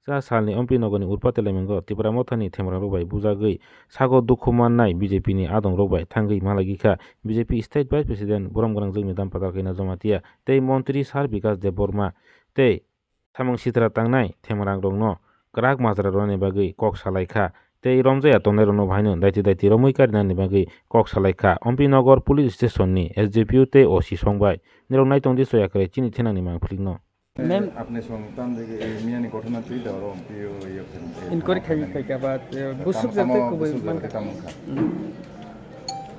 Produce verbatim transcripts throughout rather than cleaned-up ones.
Cha salni Ompi nogorni Urpa Telemengo Tipra Mothani themrangrok bai bujagwi sago dukhu mannai B J P ni adongrok bai thangwi malagikha B J P State Vice President Borom Gwnang Jogni Dampata Kaina Jamatia tei Montri Sar Bikas Debbarma tei samung sitra tangnai themrangrokno kwrak majra rwnani bagwi kok salaikha tei romjaya tongnairokno bahaino daiti daiti romwi karinani bagwi kok salaikha Ompi Nogor Police Station ni S D P O tei O C songbai. Nirok naitongdi soya kwrwi chini thinangni mangphilikno. Ma'am, আপনি সন্তান থেকে এই মিয়ানি ঘটনা তুই ধরো প্রিয় ইয়ে Inquiry khai khai ka ba, eh, busuk jate kubui manka. Tamo kha.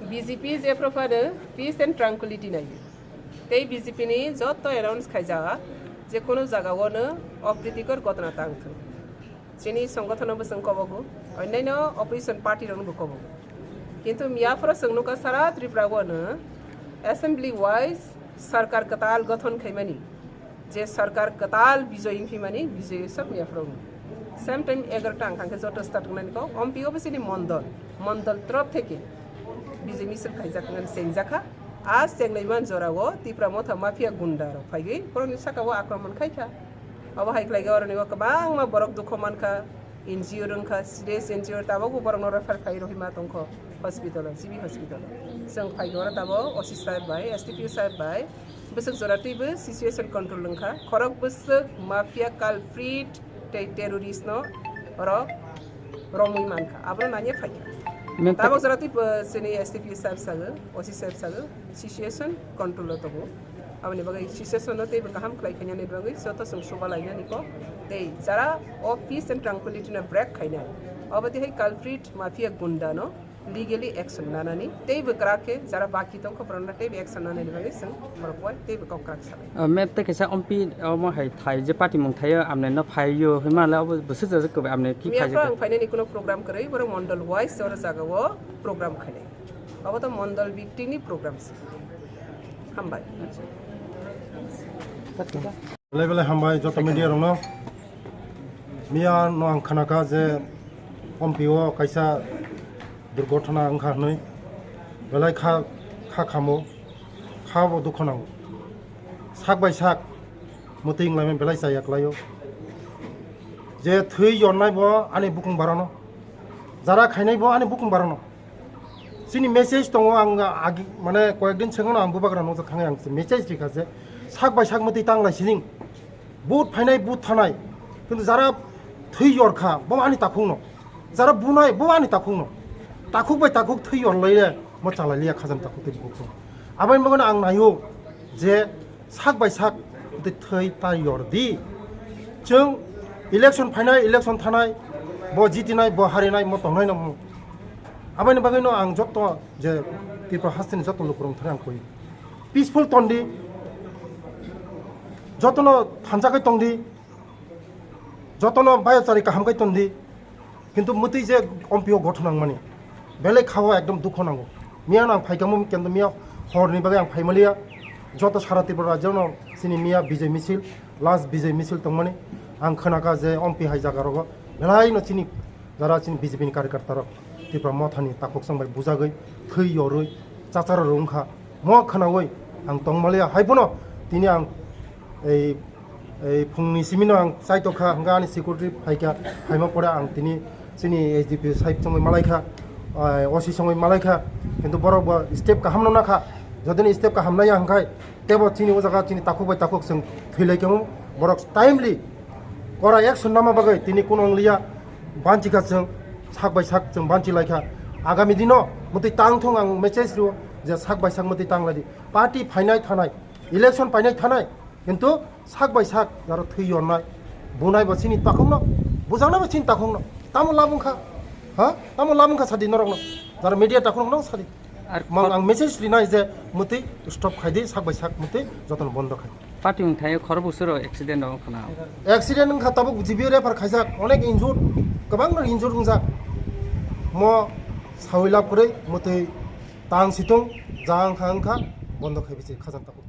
B J P je prophano peace and tranquility nai. Tei B J P ni joto announce khaijak je kono jaga o no opritikor gotna tang thung. Chini songothono bo chwng kobogo, onnaino opposition party rokno bo kobogo. Kintu miyaphoro chwng nukha sara Tripura o no assembly wise sarkar kwtal gothon khaimani, je sarkar kwtal bijoy wngphimani bijoy sak miyaphoro wngkha. Same time egarota ang thangkhe joto start wngnani kok, ompi o bo chini mondol, mondol trop theke bijoy misil khaijak wngnani chengjakha. A chenglaima jorao Tipra Motha mafia gunda rok phaigwi borokni sakao akromon khaikha. Abo hai khlai khe oroni o kwbangma borok dukho mankha, N G O rwngkha, serious N G O tabukbo borokno refer khai rohima tongkho hospital o, G B hospital o. Chwng phai khe oro tabuk O C saheb bai, S D P O saheb bai bwswk jora twibo situation control wngkha. Khorok bwswk mafia culprit tei terrorist no oro romwi mankha, abono nanya phaikha. Tabuk jora twibo chini S D P O saheb sago, O C saheb sago, situation control o tongo. Aboni bagwi situation no teibo kaham khlai khainani bagwi joto chwng suba lainani kok tei jara o peace and tranquility no break khainai. Obo tei hai culprit mafia gunda no legally action nanani teibo kwrak khe jara baki tongkha borokno teibo action nanani bagwi chwng borok bai teibo kok kwrak salai. Map tei kaisa ompi omo hai thai je party mung thaio amne no phaio hima le obo bwswk jajak kwbai amne ki Miya phaijak. Ang phainani kuno program kwrwi borok mondol wise oro jagao program khainai. Abo to mondol victim ni program se. Hambai. Belai belai hambai joto media rokno. Miya no ang khanakha je Ompi o kaisa durgothona wngkha hwnwi. Belai kha, kha khamo, kha bo dukho nango. Sak bai sak mwtwi wnglaimani belai chaya kwlaio. Je thwi yornai bo ani bukung barono, jara khainai bo ani bukung barono. Chini message tongo, ang agi, mane, koyekdin sengano ang bubagra nokjak thangwi ang message rikha je sak bai sak mwtwi tanglai sining. But phainai, but thanai. Kintu jara thwi yorkha, bo ani takhukno. Jara bunai, bo ani takhukno. Takhuk bai takhuk thwi yorlai le, mo chalai liya khajam takhuk tei bukhuk. Aboni bagwino ang naio je sak bai sak tei thwi ta yor di. Chwng election phainai, election thanai, bo jitinai, bo harinai, mo tongnai no. Aboni bagwino ang joto je Tripura hasteni joto lukurok thani ang koi. Peaceful tondi, jotono thansa kai tongdi, jotono bayachari kaham kai tongdi. Kintu mwtwi je Ompi o gothon nangmani belai khao ekdom dukho nango. Miya no ang phaikamo kintu miya horni bagwi ang phaimaliya. Joto sara Tripura rajyo no chini miya Bijay misil, last Bijay misil tongmani. Ang khnakha je Ompi hai jaga rogo belai no chini jara chini B J P ni karyakarta rok Tipra Mothani takhuk chwng bai bujagwi thwi yorwi chacharo rwngkha. Mo khnaui ang tongmaliya hai bono tini ang ei, ei phungni simino ang chaitokha, hwnkha ani security phaikha, phaima pore ang tini chini S D P side songwi malaikha, ah, O C songwi malaikha, kintu borok bo step kahamno nakha, jodini step kaham naya hwnkhe tebo chini o jaga chini takhuk bai takhuk chwng thwilaikha, borok timely kora action nama bagwi tini kuno wngliya, banchikha chwng sak bai sak chwng banchilaikha, agami dino mwtwi tangthung ang message rwo je sak bai sak mwtwi tanglaidi. Party phainai thanai, election painai thanai, kintu sak bai sak jaro thwi yornai, bunai bo chini takhukno, bujaknai bo chini takhukno. Tamo labung kha, ha? Tamo labung kha sadi norokno. Jaro media takhukno sadi. Ar mang khor- ang message rinai je mwtwi stop khaidi, sak bai sak mwtwi jotono bondo khai. Party wng thaio khorok bwswk rok accident rok khna. Accident wngkha tabuk G B refer khaijak, onek injured, kwbang rok injured wngjak. Mo sawi lab kwrwi mwtwi tang situng ja wngkha wngkha bondo khai bisi khajak tabuk.